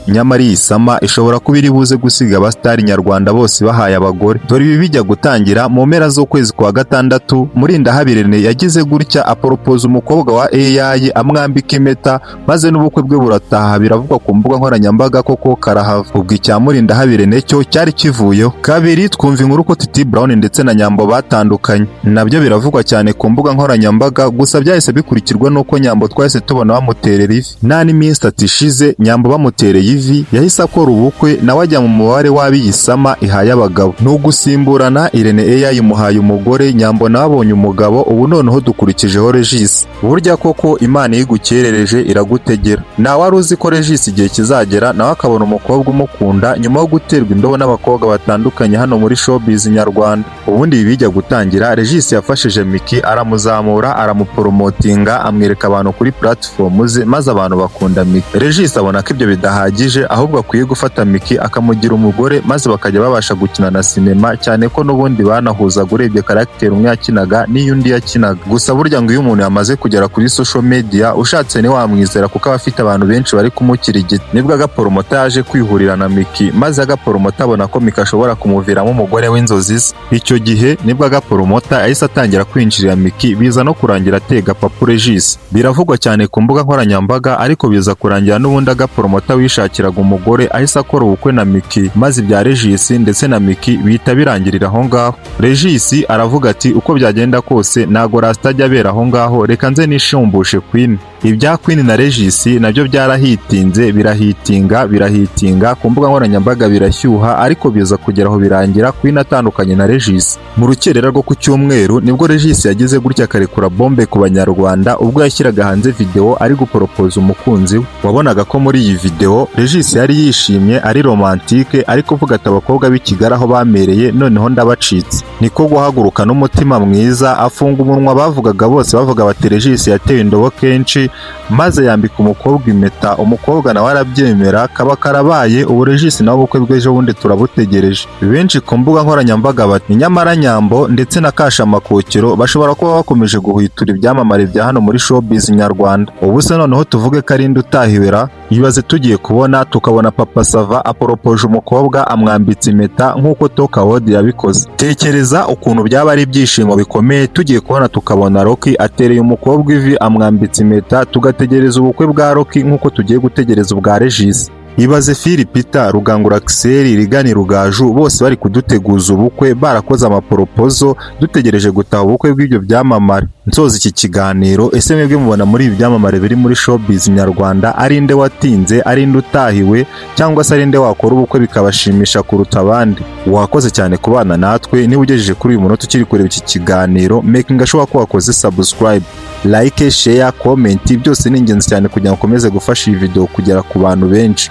Nyamara iyi summer ishobora kuba iri buze gusiga abasitari nyarwanda bose bahaye abagore. Dore ibi bijya gutangira mu mpera z'ukwezi kwa gatandatu, Murindahabi Irene yagize gutya aporopoza umukobwa wa AI, amwambika impeta, maze n'ubukwe bwe burataha. Biravugwa ku mbuga nkoranyambaga koko karahava. Ubwo icya Murindahabi Irene cyo cyari kivuyeho. Kabiri, twumva inkuru ko Titi Brown ndetse na Nyambo batandukanye, nabyo biravugwa cyane ku mbuga nkoranyambaga. Gusa byahise bikurikirwa n'uko Nyambo twahise tubona bamuterera ivi. Nta n'iminsi 3 ishize Nyambo bamutereye ivi, yahise akora ubukwe, nawe ajya mu mubare w'ab'iyi summer ihaye abagabo. Ni ugusimburana: Irene AI imuhaye umugore, Nyambo nawe abonye umugabo, ubu noneho dukurikijeho Regis. Burya koko Imana iyo igukerereje iragutegera. Ntawe wari uzi ko Regis igihe kizagera nawe akabona umukobwa umukunda nyuma yo guterwa indobo n'abakobwa batandukanye hano muri showbiz nyarwanda. Ubundi ibi bijya gutangira, Regis yafashije Miki, aramuzamura, aramuporomotinga, amwereka abantu kuri platform ze, maze abantu bakunda Miki. Regis abona ko ibyo bidahagije, ahubwo akwiye gufata Miki akamugira umugore, maze bakajya babasha gukina na sinema, cyane ko n'ubundi banahuzaga urebye caractère umwe yakinaga n'iyo undi yakinaga. Gusa burya ngo iyo umuntu yamaze kugera kuri social media, ushatse ntiwamwizera, kuko aba afite abantu benshi bari kumukirigita. Nibwo Agaporomota yaje kwihurira na Miki, maze Agaporomota abona ko Miki ashobora kumuviramo umugore w'inzozi ze. Icyo gihe nibwo Agaporomota yahise atangira kwinjirira Miki, biza no kurangira atega Papu Regis. Biravugwa cyane ku mbuga nkoranyambaga, ariko biza kurangira n'ubundi Agaporomota wishakiraga umugore ahise akora ubukwe na Miki, maze ibya Regis ndetse na Miki bihita birangirira aho ngaho. Regis aravuga ati: "Uko byagenda kose ntago Rasita ajya abera aho ngaho, reka nze nishumbushe Queen." Ibya Queen na Regis nabyo byarahitinze, birahitinga, birahitinga ku mbuga nkoranyambaga, birashyuha, ariko biza kugera aho birangira Queen atandukanye na Regis. Mu rukerera rwo ku cyumweru nibwo Regis yagize gutya akarekura bombe ku Banyarwanda, ubwo yashyiraga hanze video ari guporopoza umukunzi we. Wabonaga ko muri iyi video Regis yari yishimye, ari romantique, ari kuvuga ati: "Abakobwa b'i Kigali aho bamereye noneho ndabacitse." Niko guhaguruka n'umutima mwiza, afunga umunwa bavugaga bose bavuga bati Regis yatewe indobo kenshi, maze yambika umukobwa impeta, umukobwa nawe arabyemera, kaba karabaye. Ubu Regis nawe ubukwe bw'ejo bundi turabutegereje. Benshi ku mbuga nkoranyambaga bati: "Nyamara Nyambo ndetse na Kashamakokero bashobora kuba bakomeje guhwitura ibyamamare bya hano muri showbiz nyarwanda." Ubu se noneho tuvuge ko ari utahiwera? Ibaze tugiye kubona tukabona Papa Sava aporopoje umukobwa, amwambitse impeta nk'uko Tokawodi yabikoze. Tekereza ukuntu byaba ari ibyishimo bikomeye tugiye kubona tukabona Rocky atereye umukobwa ivi, amwambitse impeta, tugategereza ubukwe bwa Rocky nk'uko tugiye gutegereza ubwa Regis. Ibaze Phil Peter, Rugangura Axel, Rigani Rugaju bose bari kuduteguza ubukwe, barakoze amaporopozo, dutegereje gutaha ubukwe bw'ibyo byamamare. Nsoza iki kiganiro, ese mwebwe mubona muri ibi byamamare biri muri showbiz nyarwanda ari nde watinze, ari nde utahiwe, cyangwa se ari nde wakora ubukwe bikabashimisha kuruta abandi? Wakoze cyane kubana natwe. Niba ugejeje kuri uyu munota ukiri kureba iki kiganiro, making sure ko wakoze subscribe, like, share, comment, byose ni ingenzi cyane kugira ngo ukomeze gufasha iyi video kugera ku bantu benshi.